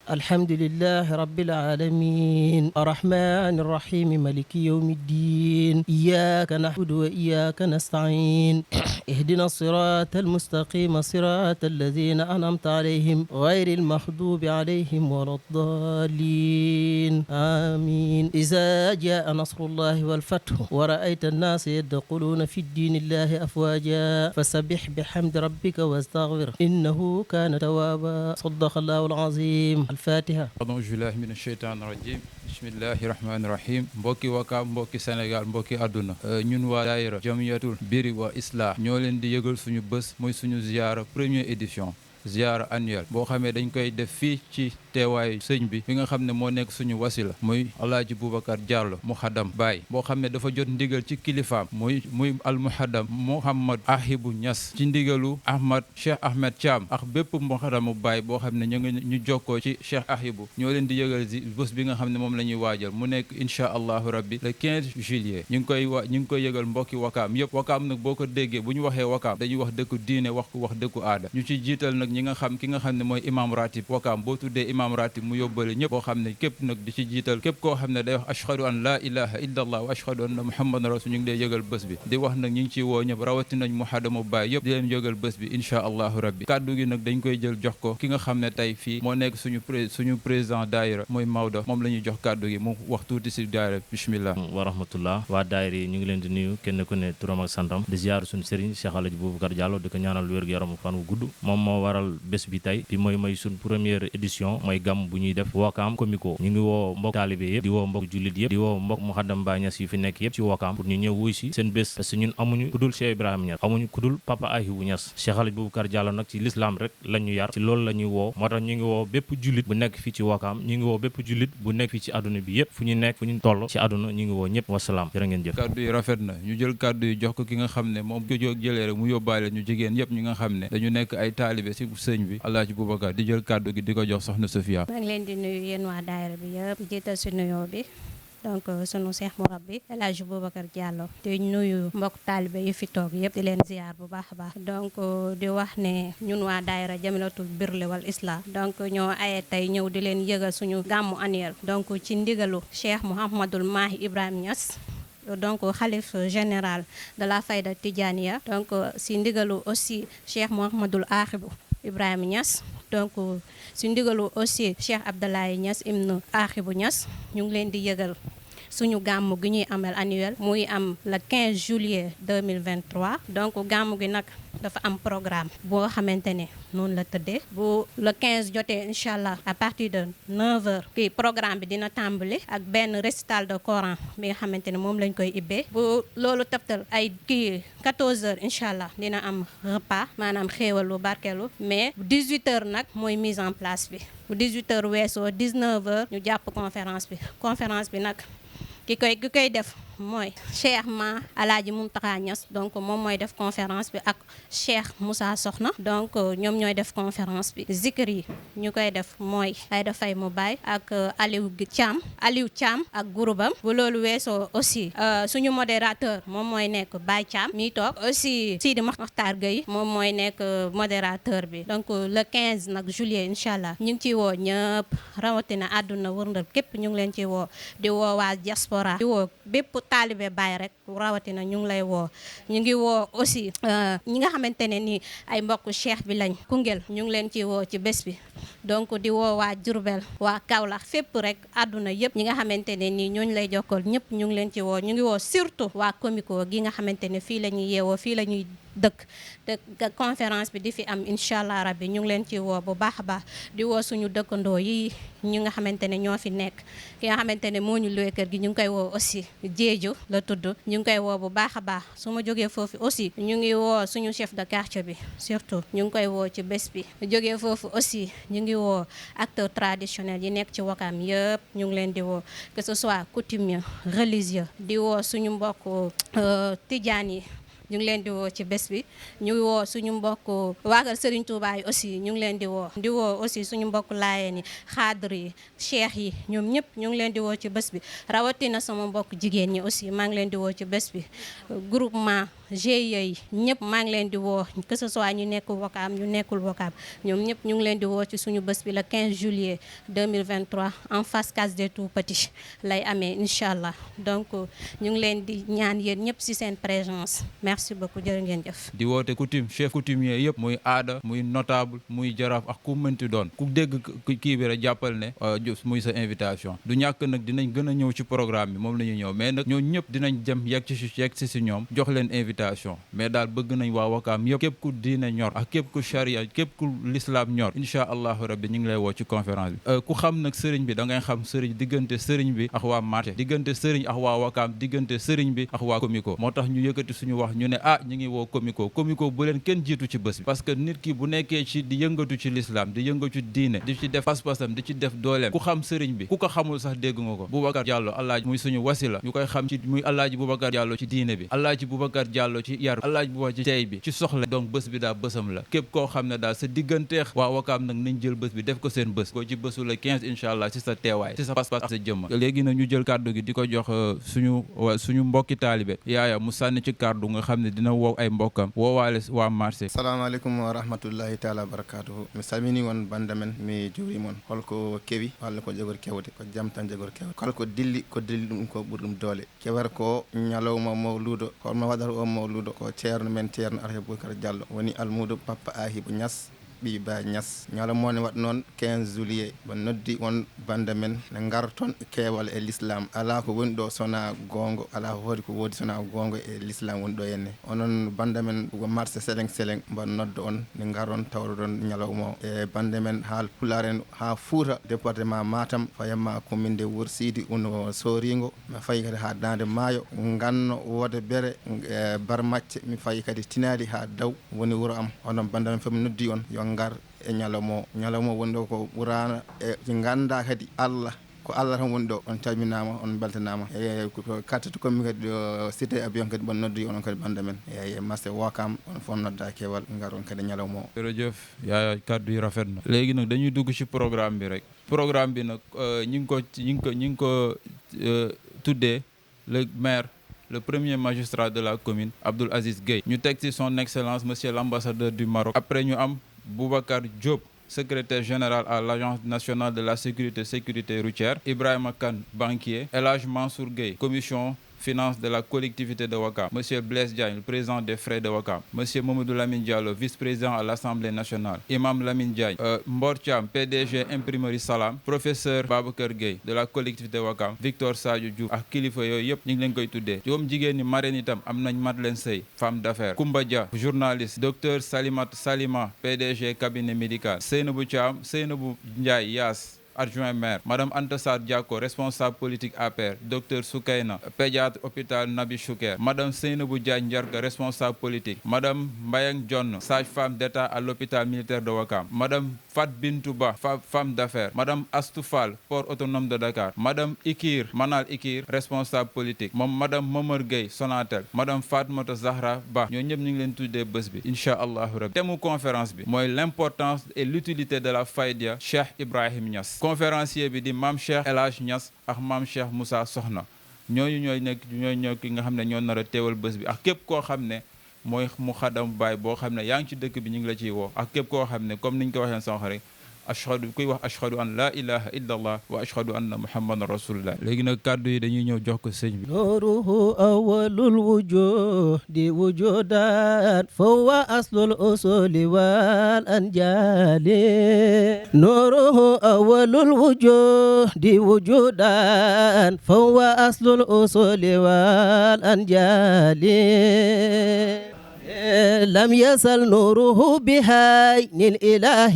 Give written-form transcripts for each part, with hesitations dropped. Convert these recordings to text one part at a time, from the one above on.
الحمد لله رب العالمين الرحمن الرحيم مالك يوم الدين إياك نعبد وإياك نستعين اهدنا الصراط المستقيم صراط الذين أنعمت عليهم غير المغضوب عليهم ولا الضالين آمين إذا جاء نصر الله والفتح ورأيت الناس يدخلون في الدين الله أفواجا فسبح بحمد ربك واستغفر إنه كان توابا صدق الله العظيم الفاتحة أعوذ بالله من الشيطان الرجيم bismillahi rahmaani rahim mbokki Wakaam mbokki Sénégal mbokki àdduna ñun waa daayira jamiyatul biri wa islah ñoo leen di yëgal suñu bés muy suñu ziyaara première édition ziyaara annuelle boo xamee dañ koy def fii ci teewaayu sëñ bi nga xam ne moo nekk suñu wasila muy alaaji Boubacar Diallo muhaddam Baye boo xam ne dafa jot ndigal ci kilifaam muy al muhaddam Mouhamad Ahibu Niass ci ndigalu Cheikh Ahmed Thiam ak bépp muhaddamu Baye boo xam ne ñu jokkoo ci Cheikh Ahibu ñoo leen di yëgal bés bi nga xam ne moom la ñuy waajal mu nekk incha allahu rabbi le 15 juillet ñu ngi koy yëgal mbokki Wakaam yëpp Wakaam nag boo ko déggee bu ñu waxee Wakaam dañuy wax dëkku diine wax dëkku aada ñu ci jiital nag ki nga xam ne mooy imam ratib Wakaam boo tuddee imam ratib mu yóbbale ñëpp boo xam ne képp nag di ci jiital képp koo xam ne day wax ashhadu an la ilaha illa allah wa ashhadu anna muhammadan rasul ñu ngi lay yëgal bés bi di wax nag ñu ngi ciy woo ñëpp rawati nañ muhaddamu Baay yëpp di leen yëgal bés bi insha allahu rabbi kàddu gi nag dañ koy jël jox ko ki nga xam ne tey fii moo nekk suñu président daayira mooy Maodo moom la ñuy jox kàddu gi mu wax tuuti si daayira bismillah wa rahmatullah waa daayira yi ñu ngi leen di nuyu kenn ku ne turam ak santam di ziar suñu sëriñ Cheikh Alaji Boubacar Diallo di ko ñaanal wér-gu-yaram fan wu gudd moom moo waral bés bi tey bi mooy suñ première édition mooy gàmm bu ñuy def Wakaam Comico ñu ngi woo mbokk taalibe yëpp di woo mbokk jullit yëpp di woo mbokk muhaddam Baay Ñas yu fi nekk yëpp ci Wakaam pour ñu ñëw wuy si seen bés parce que ñun amuñu kudul Cheikh Ibrahima Ñas amuñu kudul Papa Ahibu Ñas Cheikh Alaji Boubacar Diallo nag ci l'islam rek la ñu yar ci loolu la ñuy woo moo tax ñu ngi woo bépp jullit bu nekk fii ci Wakaam ñu ngi woo bépp jullit bu nekk fii ci àdduna bi yëpp fu ñu nekk fu ñu toll ci àdduna ñu ngi woo ñëpp wasalaam jërë ngeen jëf kàddu yi rafet na ñu jël kàddu yi jox ko ki nga xam ne moom ko jëlee rek mu yóbbaale ñu jigéen yëpp ñi nga xam ne dañu nekk ay taalibe ci sëñ bi Alaaji Boubacar di jël kàddu gi di ko jox soxna Sofia. maa ngi leen di nuyu yéen waa daayira bi yëpp jiital si nuyoo bi donc sunu Cheikh Mourabbi El Hadj Boubacar Diallo di nuyu mbokk taalibe yi fi toog yëpp di leen ziar bu baax a baax donc di wax ne ñun waa daayira jamilatul birri wal islah donc ñoo aye tey ñëw di leen yëgal suñu gàmmu annuel donc ci ndigalu Cheikh Mouhamadul Mahi Ibrahima Niass donc xalif général de la Fayda Tidianiya donc si ndigalu aussi Cheikh Mouhamadul Ahibu Ibrahima Niass donc si ndigalu aussi Cheikh Abdoulaye Niass ibnu Ahibu Niass ñu ngi leen di yëgal suñu gàmmu gi ñuy amal annuel muy am le 15 juillet 2023 donc gàmmu gi nag dafa am programme boo xamante ne noonu la tëddee bu le 15 jotee incha allah à partir de 9h kii programme bi dina tàmbali ak benn récital de Coran bi nga xamante ne moom lañ koy ibbee bu loolu tëbtal ay kii 14h incha allah dina am repas maanaam xéewalu barkeelu mais 18h nag mooy mise en place bi bu 18h weesoo 19h ñu jàpp conférence bi nag ki koy def mooy Cheikh Ma Alaaji Muntaxa Ñas donc moom mooy def conférence bi ak Cheikh Moussa Soxna donc ñoom ñooy def conférence bi zikr yi ñu koy def mooy ay dafay mu baay ak Aliou Thiam ak groupam bu loolu weesoo aussi suñu modérateur moom mooy nekk Baye Thiam mi toog aussi Sidi Makhtar Gueye moom mooy nekk modérateur bi donc le 15 nag juillet incha allah ñu ngi ciy woo ñëpp rawatina àdduna wërndal képp ñu ngi leen ciy woo di woo waa diaspora di woo bépp taalibe Baay rek rawatina ñu ngi lay woo ñu ngi woo aussi ñi nga xamante ne ni ay mbokk cheikh bi lañ Koungheul ñu ngi leen ci woo ci bés bi donc di woo waa Diourbel waa Kaolack fépp rek àdduna yëpp ñi nga xamante ne nii ñooñu lay jokkool ñëpp ñu ngi leen ci woo ñu ngi woo surtout waa Comico gi nga xamante ne fii la ñuy yeewoo fii la ñuy dëkk te conférence bi di fi am incha allah rabbi ñu ngi leen ci woo bu baax a baax di woo suñu dëkkandoo yi ñi nga xamante ne ñoo fi nekk ki nga xamante ne moo ñu luwee kër gi ñu ngi koy woo aussi Jéeju la tudd ñu ngi koy woo bu baax a baax su ma jógee foofu aussi ñu ngi woo suñu chef de quartier bi surtout ñu ngi koy woo ci bés bi jógee foofu aussi ñu ngi woo acteurs traditionnels yi nekk ci Wakaam yëpp ñu ngi leen di woo que ce soit coutumier religieux di woo suñu mbokk tijaan yi ñu ngi leen di woo ci bés bi ñu ngi woo suñu mbokk waa kër Serigne Touba yi aussi ñu ngi leen di woo aussi suñu mbokk laayeen yi xaadir yi cheikh yi ñoom ñëpp ñu ngi leen di woo ci bés bi rawatina sama mbokk jigéen ñi aussi maa ngi leen di woo ci bés bi groupement GIE yi ñëpp maa ngi leen di woo que ce soit ñu nekk Ouakam ñu nekkul Ouakam ñoom ñëpp ñu ngi leen di woo ci suñu bés bi le 15 juillet 2023 en face case des Tout-Petits lay amee incha allah donc ñu ngi leen di ñaan yéen ñëpp ci seen présence merci beaucoup jërë ngeen jëf. di woote coutume chef coutumier yëpp muy aada muy notable muy jaraaf ak ku mënti doon ku dégg kii bi rek jàppal ne muy sa invitation du ñàkk nag dinañ gën a ñëw ci programme bi moom la ñuy ñëw mais nag ñoo ñëpp dinañ dem yegg ci ñoom jox leen invitation mais daal bëgg nañ waa Wakaam yëpp képp ku diine ñor ak képp ku charia képp ku l'islam ñor incha allahu rabbi ñu ngi lay woo ci conférence bi ku xam nag sëriñ bi da ngay xam sëriñ diggante sëriñ bi ak waa marché diggante sëriñ ak waa Wakaam diggante sëriñ bi ak waa Comico moo tax ñu yëkkati suñu wax ñu ne ñu ngi woo Comico bu leen kenn jiitu ci bés bi parce que nit ki bu nekkee ci di yëngatu ci l'islam di yëngatu diine di ci def pas-pasam di ci def dooleem ku xam sëriñ bi ku ko xamul sax dégg nga ko Boubacar Diallo alaaji muy suñu wasila ñu koy xam ci muy alaaji Boubacar Diallo ci diine bi alaaji Boubacar Diallo ci yar alaaji Boubacar ci tey bi ci soxla donc bés bi daal bésam la képp koo xam ne daal sa digganteex waa Wakaam nag nañ jël bés bi def ko seen bés ko ci bésu le 15 incha allah ci sa teewaay ci sa pas-pas sa jëmma léegi nag ñu jël kàddu gi di ko jox suñu mbokki taalibe yaaya mu sànni ci kàddu nga xam ne dina woo ay mbokkam woowaale waa marché. salaamaaleykum wa rahmatullahi taala wa barakatuhu mi salmini won banda men mi juuri mon holko kewi walla ko jogori kewde ko jam tan jogori kewde kala ko dilli ɗum ko ɓuri ɗum doole kewata ko ñalawma mawludo holno waɗata o mawludo ko ceerno men ceerno Alhaji Boubacar Diallo woni almudo Papa Ahibou Niass ɓi ba Niass ñalawma ne waɗa noon 15 juillet mo noddi won banda men ne gara toon keewal e l'islam ala ko woni ɗo sona gonga ala hoori ko woodi sona gonga e l'islam woni ɗo henne onon banda men ko marché seleng mbo nodda on ne garon tawra ɗon ñalawma o e banda men haal Pulaar en ha Fouta département Matam fayamma commune de Wour Sidi uno Soringo mi fayi kadi ha Dande Maayo ganno wode bere Barmacce mi fayi kadi Tinali ha Daw woni wuuro am onon banda men fof noddi on yo ngar e ñalawma woni ɗo ko ɓurana e ganda kadi Allah ko Allah tan woni ɗo on calminama on beltanama e kattata commi kadi cité abiyon kadi bon noddi onon kadi banda men e marché Wakaam on fof nodda kewal garon kadi ñalawma o jërëjëf yaa kaddu yi rafet na léegi nag dañuy dugg ci programme bi rek programme bi nag ñi ngi ko tuddee le maire le premier magistrat de la commune Abdoul Aziz Gueye ñu teg ci son excellence monsieur l'ambassadeur du Maroc après ñu am Boubacar Diop secrétaire général à l'Agence nationale de la sécurité routière, Ibrahima Kane, banquier, El Hadj Mansour Gueye, commission finance de la collectivité de Wakaam, monsieur Blaise Diagne, le président des frais de Wakaam, monsieur Mamadou Lamine Diallo, vice-président à l'Assemblée nationale, imam Lamine Diagne, Mbor Thiam, PDG imprimerie Salam, professeur Babacar Gueye de la collectivité de Wakaam, Victor Sadio Diouf ak kilifa yooyu yëpp ñu ngi leen koy tuddee yoom jigéen ñi marraine itam am nañ Madeleine Sey, femme d'affaires, Koumba Dia, journaliste, docteur Salima, PDG cabinet médical, Seynabou Thiam, Seynabou Ndiaye Yaas, adjoint maire, Madame Anta Sarr Diako, responsable politique APR, Docteur Soukayna, pédiatre hôpital Nabi Chouker, Madame Seynabou Diagne Ndiarga, responsable politique, Madame Mbayang John, sage-femme d'État à l'hôpital militaire de Ouakam, Madame Fat Bintouba, femme d'affaires, Madame Astoufal, port autonome de Dakar, Madame Manal Ikir, responsable politique, Madame Momar Gueye, Sonatel, Madame Fatmata Zahra Ba, ñoo ñëpp ñu ngi leen tuddee bés bi incha allahu rabbi. Thème conférence bi mooy l'importance et l'utilité de la Fayda Cheikh Ibrahim Niass. Conférencier bi di Mame Cheikh El Hadj Niass ak Mame Cheikh Moussa Soxna ñooñu ñooy ki nga xam ne ñoo nar a teewal bés bi ak képp koo xam ne mooy mu xadam baay boo xam ne yaa ngi ci dëkk bi ñu ngi la ciy woo ak képp koo xam ne comme niñ ko waxee sànq rek kuy wax ashhadu an la ilaha illa allah wa ashhadu anna muhammadan rasulullah. Léegi nag kàddu yi dañuy ñëw jox ko sëñ bi. nuruhu awwalul wujudi wujudan fahuwa aslul usuli wal anjali. nuruhu awwalul wujudi wujudan fahuwa aslul usuli wal anjali. لم يزل نوره بهين الإله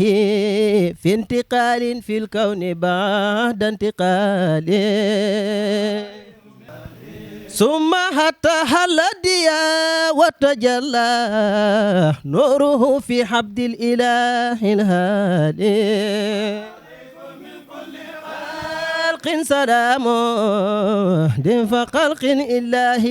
في انتقال في الكون بعد انتقال ثم حتى هلدي وتجلى نوره في حبد الإله الهادي خلق سلام دف خلق إله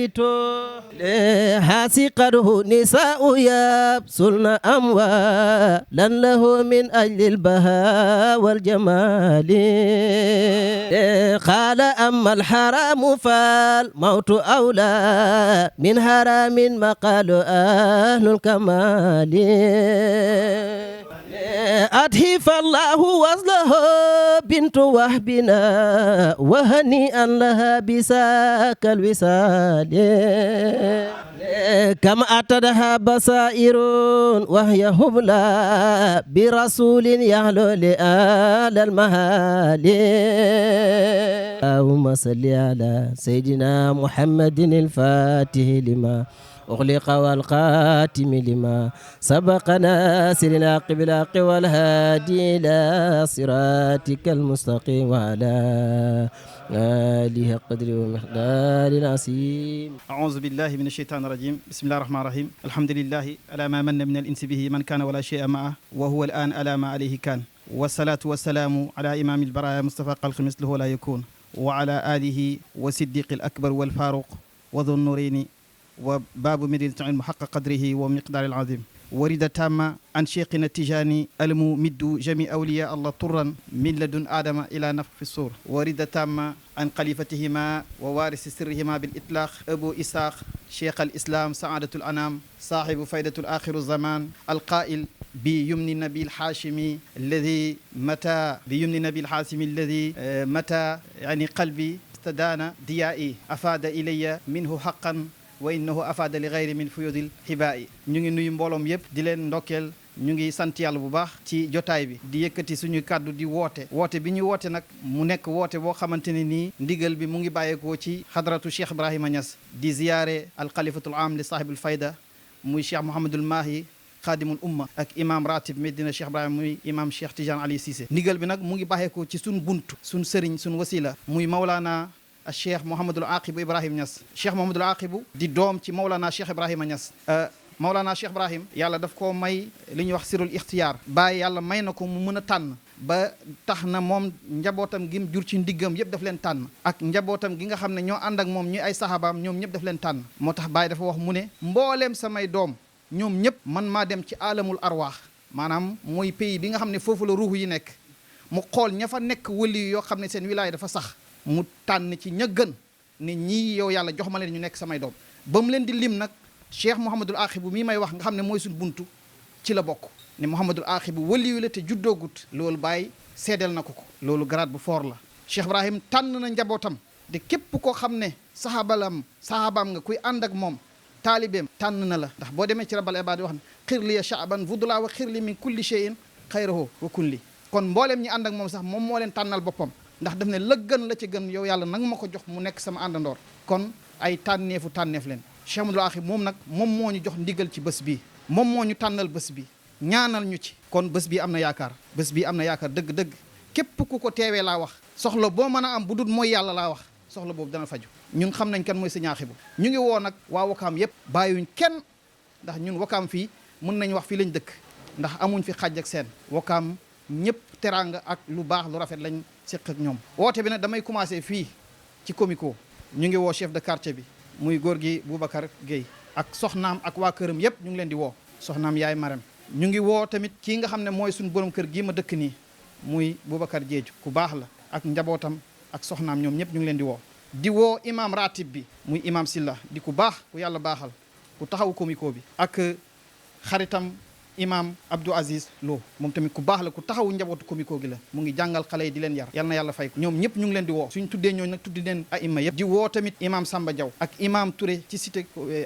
حاسقه نساء يبصلن أموالا له من أجل البهاء والجمال قال أما الحرام فالموت أولى من حرام ما قال أهل الكمال أتهف الله وصله بنت وهبنا وهنيئا لها بساك الوصال كم أتدها بصائر وهي هبلى برسول يعلو لآل المهال اللهم صل على سيدنا محمد الفاتح لما أغلق والقاتم لما سبق ناصر الحق بالحق والهادي إلى صراطك المستقيم وعلى آله قدر ومقدار العظيم. أعوذ بالله من الشيطان الرجيم. بسم الله الرحمن الرحيم. الحمد لله على ما من من الإنس به من كان ولا شيء معه وهو الآن على ما عليه كان والصلاة والسلام على إمام البرايا مصطفى خلق مثله ولا يكون وعلى آله وصديق الأكبر والفاروق وذو النورين وباب مدينة العلم حق قدره ومقدار العظيم. ورد تام عن شيخنا التجاني الممد جميع أولياء الله طرا من لدن آدم إلى نفخ في الصور. ورد تام عن خليفتهما ووارث سرهما بالإطلاق أبو إسحاق شيخ الإسلام سعادة الأنام صاحب فائدة الآخر الزمان القائل بيمن النبي الحاشمي الذي متى بيمن النبي الحاشمي الذي متى يعني قلبي استدان ديائي أفاد إلي منه حقا wa innahu afada li ghayri min fuyudil xibaay. ñu ngi nuyu mbooloom yëpp di leen ndokkeel ñu ngi sant yàlla bu baax ci jotaay bi di yëkkati suñu kàddu di woote bi ñu woote nag mu nekk woote boo xamante ne nii ndigal bi mu ngi bàyyeekoo ci xadratu Cheikh Ibrahima Niass di ziyaare alxalifatul am li sahibul fayda muy Cheikh Mouhamadul Mahi xaadimul umma ak imam ratib Medina Cheikh Ibrahima muy imam Cheikh Tidiane Ali Cissé. ndigal bi nag mu ngi bàyyeekoo ci suñ buntu suñ sëriñ suñ wasila muy Mawlana Cheikh Mouhamadul Aqibu Ibrahim Niass. Cheikh Mouhamadul Aqibu di doom ci Mawlana Cheikh Ibrahima Niass. Mawlana Cheikh Ibrahim yàlla daf koo may li ñuy wax sirul ixtiyaar bàyyi yàlla may na ko mu mën a tànn ba tax na moom njabootam gi mu jur ci ndiggam yëpp daf leen tànn ak njabootam gi nga xam ne ñoo ànd ak moom ñuy ay sahabaam ñoom ñëpp daf leen tànn moo tax Baye dafa wax mu ne mbooleem samay doom ñoom ñëpp man maa dem ci alamul arwaax maanaam mooy pays bi nga xam ne foofu la ruuxu yi nekk mu xool ña fa nekk wëli yoo xam ne seen wilaaya dafa sax mu tànn ci ña gën ne ñii yow yàlla jox ma leen ñu nekk samay doom ba mu leen di lim nag Cheikh Mouhamadul Aqibu mii may wax nga xam ne mooy suñ buntu ci la bokk ne Mouhamadul Aqibu waliyu la te juddoogut loolu Baye seedeel na ko loolu grade bu fort la. Cheikh Ibrahim tànn na njabootam de képp koo xam ne sahabaam nga kuy ànd ak moom taalibeem tànn na la ndax boo demee ci rabal ibaad wax ne xirli shaaban vudula wa xirli min kulli shay'in xayrahu wa kulli kon mbooleem ñi ànd ak moom sax moom moo leen tànnal boppam ndax daf ne la gën la ci gën yow yàlla nag ma ko jox mu nekk sama àndandoor kon ay tànneef leen Cheikh Mouhamadul Aqibu moom nag moom moo ñu jox ndigal ci bés bi moom moo ñu tànnal bés bi ñaanal ñu ci kon bés bi am na yaakaar dëgg-dëgg képp ku ko teewee laa wax soxla boo mën a am bu dul mooy yàlla laa wax soxla boobu dana faju ñun xam nañ kan mooy Sëñ Aqibu ñu ngi woo nag waa Wakaam yëpp bàyyiwuñ kenn ndax ñun Wakaam fii mën nañ wax fii lañ dëkk ndax amuñ fi xàjj ak seen Wakaam ñëpp teraanga ak lu baax lu rafet lañ séq ak ñoom woote bi nag damay commencé fii ci Comico ñu ngi woo chef de quartier bi muy góor gi Boubacar Gueye ak soxnaam ak waa këram yëpp ñu ngi leen di woo soxnaam yaay Marème ñu ngi woo tamit kii nga xam ne mooy suñu borom kër gii ma dëkk nii muy Boubacar Diédhiou ku baax la ak njabootam ak soxnaam ñoom ñëpp ñu ngi leen di woo imam ratib bi muy imam Silla di ku baax ku yàlla baaxal ku taxaw Comico bi ak xaritam imam Abdou Aziz Lo moom tamit ku baax la ku taxawu njabootu Comico gi la mu ngi jàngal xale yi di leen yar yal na yàlla fay ko ñoom ñëpp ñu ngi leen di woo suñ tuddee ñooñu nag tuddi leen aima yëpp di woo tamit imam Samba Diaw ak imam Touré ci cité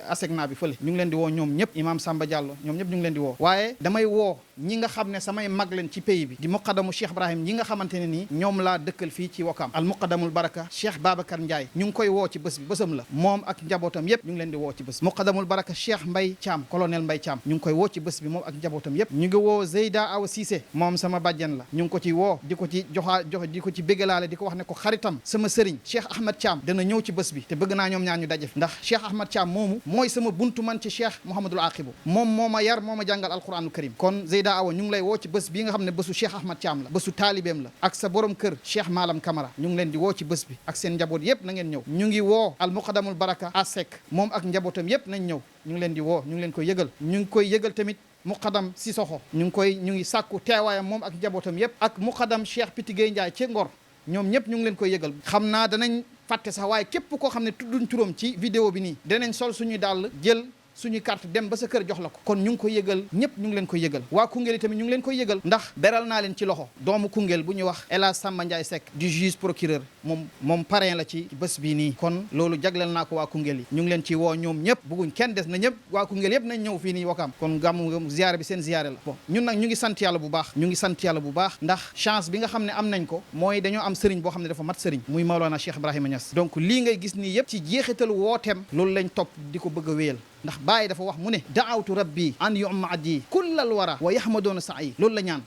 Asegna bi fële ñu ngi leen di woo ñoom ñëpp imam Samba Diallo ñoom ñëpp ñu ngi leen di woo waaye damay woo ñi nga xam ne samay mag leen ci pays bi di muqaddamu Cheikh Ibrahim ñi nga xamante ne nii ñoom laa dëkkal fii ci Wakaam al muqaddamul baraka Cheikh Babacar Ndiaye ñu ngi koy woo ci bés bi bésam la moom ak njabootam yëpp ñu ngi leen di woo ci bés muqaddamul baraka Cheikh Mbaye Thiam colonel Mbaye Thiam ñu ngi koy woo ci bés bi moom ak njabootam yëpp ñu ngi woo Zeyda Awa Cissé moom sama bàjjen la ñu ngi ko ci woo di ko ci di ko ci bégalaale di ko wax ne ko xaritam sama sëriñ Cheikh Ahmad Thiam dana ñëw ci bés bi te bëgg naa ñoom ñaar ñu daje ndax Cheikh Ahmad Thiam moomu mooy sama buntu man ci Cheikh Mouhamadul Aqibu moom moo ma yar moo ma jàngal alquranul karim kon Seyda Awa ñu ngi lay woo ci bés bi nga xam ne bésu Cheikh Ahmad Thiam la bésu taalibeem la ak sa borom kër Cheikh Malam Camara ñu ngi leen di woo ci bés bi ak seen njaboot yëpp na ngeen ñëw ñu ngi woo al muqaddamul baraka asek moom ak njabootam yëpp nañ ñëw ñu ngi leen di woo ñu ngi leen koy yëgal ñu ngi koy yëgal tamit muqaddam Sissoko ñu ngi sàkku teewaayam moom ak njabootam yëpp ak muqaddam Cheikh Piti Gueye Ndiaye ci Ngor ñoom ñëpp ñu ngi leen koy yëgal xam naa danañ fàtte sax waaye képp koo xam ne tudduñ turam ci vidéo bi nii danañ sol suñuy dàll jël suñu carte dem ba sa kër jox la ko kon ñu ngi koy yëgal ñëpp ñu ngi leen koy yëgal waa Koungheul yi tamit ñu ngi leen koy yëgal ndax beral naa leen ci loxo doomu Koungheul bu ñuy wax El Hadj Samba Ndiaye Seck du juge procureur moom parrain la ci bés bii nii kon loolu jagleel naa ko waa Koungheul yi ñu ngi leen ci woo ñoom ñëpp bëgguñ kenn des na ñëpp waa Koungheul yëpp nañ ñëw fii nii Wakaam kon gàmmu ziyaare bi seen ziyaare la bon ñun nag ñu ngi sant yàlla bu baax ndax chance bi nga xam ne am nañ ko mooy dañoo am sëriñ boo xam ne dafa mat sëriñ muy Maolana Cheikh Ibrahima Niass donc lii ngay gis nii yëpp ci jeexitalu wooteem loolu lañ topp di ko bëgg a wéyal ndax Baye dafa wax mu ne daawtu rabbi an yu'madi kullal wara wa yahmadoona sa'i loolu la ñaan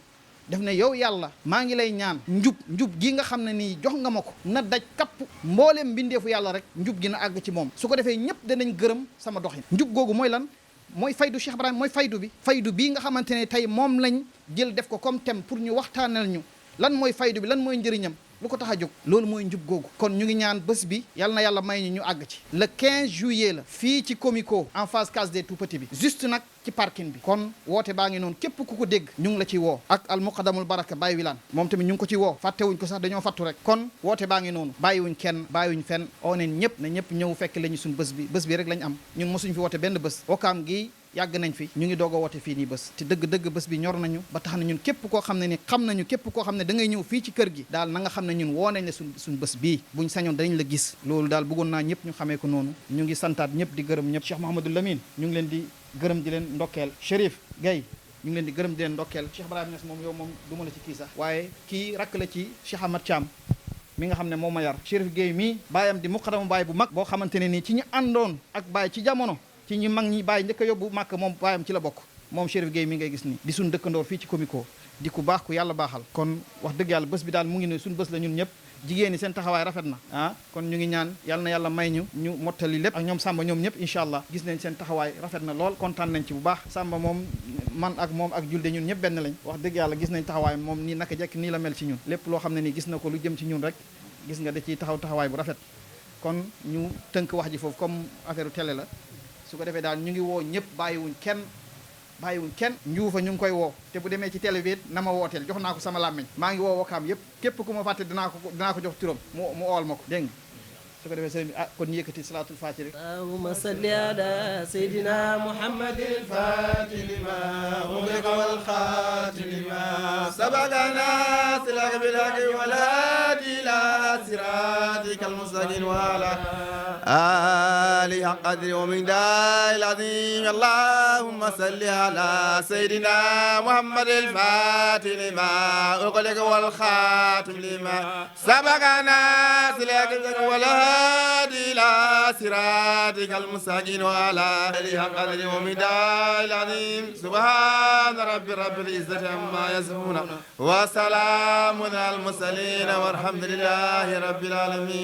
def ne yow yàlla maa ngi lay ñaan njub gi nga xam ne nii jox nga ma ko na daj kapp mbooleem mbindeefu yàlla rek njub gi na àgg ci moom su ko defee ñëpp danañ gërëm sama doxin njub googu mooy lan mooy faydu Cheikh Ibrahima mooy faydu bii nga xamante ne tey moom lañ jël def ko comme thème pour ñu waxtaanal ñu lan mooy faydu bi lan mooy njëriñam lu ko tax a jóg loolu mooy njub googu kon ñu ngi ñaan bés bi yal na yàlla may ñu àgg ci le 15 juillet la fii ci Comico en face case des tout-petits bi juste nag ci parking bi kon woote baa ngi noonu képp ku ko dégg ñu ngi la ci woo ak al muqaddamul baraka Baye Wilane moom tamit ñu ngi ko ci woo fàttewuñ ko sax dañoo fàttu rek kon woote baa ngi noonu bàyyiwuñ kenn bàyyiwuñ fenn oo neen ñëpp na ñëpp ñëw fekk la ñu suñ bés bi rek lañ am ñun mosuñ fi woote benn bés Wakaam gi yàgg nañ fi ñu ngi doog a woote fii nii bés te dëgg bés bi ñor nañu ba tax na ñun képp koo xam ne ni xam nañu képp koo xam ne da ngay ñëw fii ci kër gi daal na nga xam ne ñun woo nañ la suñ bés bii buñ sañoon dañ la gis loolu daal bëggoon naa ñëpp ñu xamee ko noonu ñu ngi santaat ñëpp di gërëm ñëpp Cheikh Mouhamadou Lamine ñu ngi leen di gërëm di leen ndokkeel Chérif Gueye ñu ngi leen di gërëm di leen ndokkeel Cheikh Ibrahima Niass moom yow moom du ma la ci kii sax waaye kii rakk la ci Cheikh Ahmad Thiam mi nga xam ne moo ma yar Chérif Gueye mii baayam di muqaddamu baay bu mag boo xamante ne nii ci ñu àndoon ak baay ci jamono ci ñi mag ñi bàyyi njëkk a yóbbu màkk moom baayam ci la bokk moom Chérif Gueye mi ngay gis ni di suñ dëkkandoor fii ci Comico di ku baax ku yàlla baaxal kon wax dëgg yàlla bés bi daal mu ngi ne suñ bés la ñun ñëpp jigéen ñi seen taxawaay rafet na kon ñu ngi ñaan yàlla na yàlla may ñu mottali lépp ak ñoom Samba ñoom ñëpp incha allah gis nañ seen taxawaay rafet na lool kontaan nañ ci bu baax Samba moom man ak moom ak julde ñun ñëpp benn lañ wax dëgg yàlla gis nañ taxawaay moom nii naka jekk nii la mel ci ñun lépp loo xam ne nii gis na ko lu jëm ci ñun rek gis nga da ciy taxawaay bu rafet kon ñu tënk wax ji foofu comme affaire télé la su ko defee daal ñu ngi woo ñëpp bàyyiwuñ kenn njuufa ñu ngi koy woo te bu demee ci télé bi na ma wooteel jox naa ko sama làmmiñ maa ngi woo Wakaam yëpp képp ku ma fàtte dinaa ko jox turam mu ool ma ko dégg nga su ko defee sëriñ bi kon ñu yëkkati salaatul faatiha rek allahumma salli ala sayyidina muhammadil faatih lima ughliqa wal khatim lima sabaqana silaka bil haqqi wal hadi ila siratikal mustaqim wa ala ali qadri wa miqdaril azim allahumma salli ala sayyidina muhammadil faatih lima ughliqa wal khatim lima sabaqana silaka bil haqqi wal هادي إلى صراطك المستقيم وعلى آله حق قدره ومقداره العظيم سبحان رب العزة عما يصفون وسلام على المرسلين والحمد لله رب العالمين